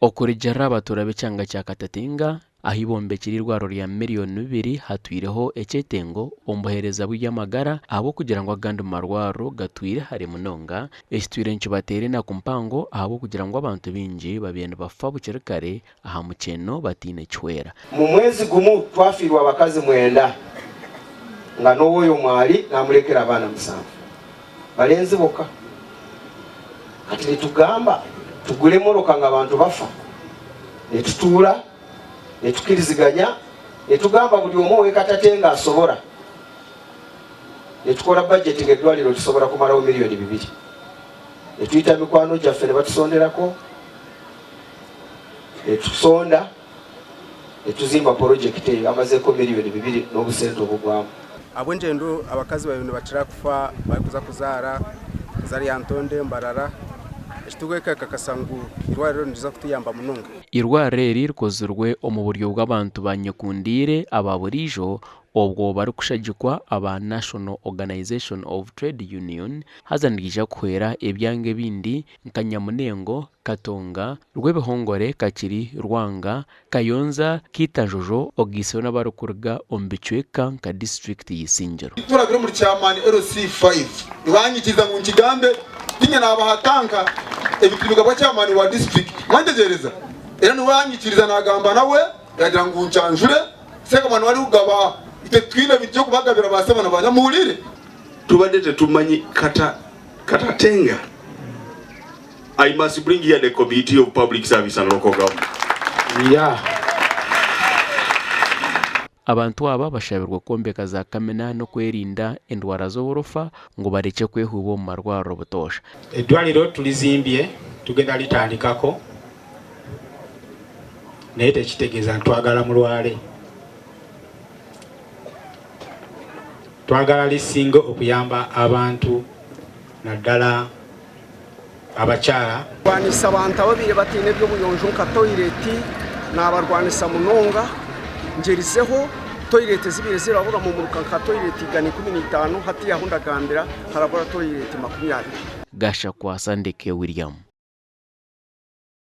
Okurugiirira abatuura b'ekyanga kya Katatenga ahu bombekire eirwariro rya 2,000,000 hatwireho ekyetengo omu buheereza bw'eby'amagara ahabw'okugira ngu agandi marwariro gatwire hare munonga ekitwire nikibateera enaku mpango ahabw'okugira ngu abantu baingi babaire nibafa bukiri kare aha mukyeno bataine kihwera. Mu mwezi gumu twafiirwa abakazi 9 nga n'ow'oyo mwali namurekera abaana 7 balenzi boka. Kati nitugamba tugure emoroka nga abantu bafa, nitutuura nitukiriziganya nitugamba buri omwe ow'Katatenga asobora, nitukora bajeti nga eddwaliro lisobola kumaraho 2,000,000, nitwita mikwano gyaffe nibatusonderako, nitusonda nituzimba porojekiti eyo amazeeko 2,000,000 n'obusente obugwamu. Abw'engyendo abakazi babiri nibakira kufa barikuza kuzaara za Lyantonde, Mbarara, ekitugwekakasa ngu irwariro niriza kutuyamba munonga. Irwariro eri rikozirwe omu buryo bw'abantu banyekundiire aba buriijo obwo barikushagikwa aba National Organization of Trade Union haza niriija kuhwera ebyanga ebindi nka Nyamunengo, Katonga, Rwebihongore, Kakiri, Rwanga, Kayonza, Kiitanjojo ogiiseho n'abarikuruga omu bicweka nka disitulikiti y'Isingiro. Turabire omuri chairman LC5 nibanyikiriza ngu nkigambe tinye nabahatanka ebintu bigabwa chairman wa district mwantegyereza era niwe yanyikiriza nagamba nawe yagira ngu nchanjure sekamani wari kugaba itwe twine ebintu by'okubagabira basebo na banyamuhurire. Tubadde tetumanyi Katatenga. I must bring here the Committee of Public Service and Local Government. Yeah. Abantu aba bashabirwa kwombeka za kamina n'okwerinda endwara z'oburofa ngu barekye kwehuba omu marwariro butoosha. Eddwaliro tulizimbye tugenda litandikako naye tekitegeeza nti twagala mulwale, twagala lisinge okuyamba abantu naddala abakyala. Barwanisa abantu ababiri bataine eby'obuyonjo nka toyireti, nabarwanisa munonga ngerizeho toyireti zibiri zirabura mu muruka nka toyireti 115 hati yaho ndagambira harabura toyireti 20. Gasha kwa Sandeke William.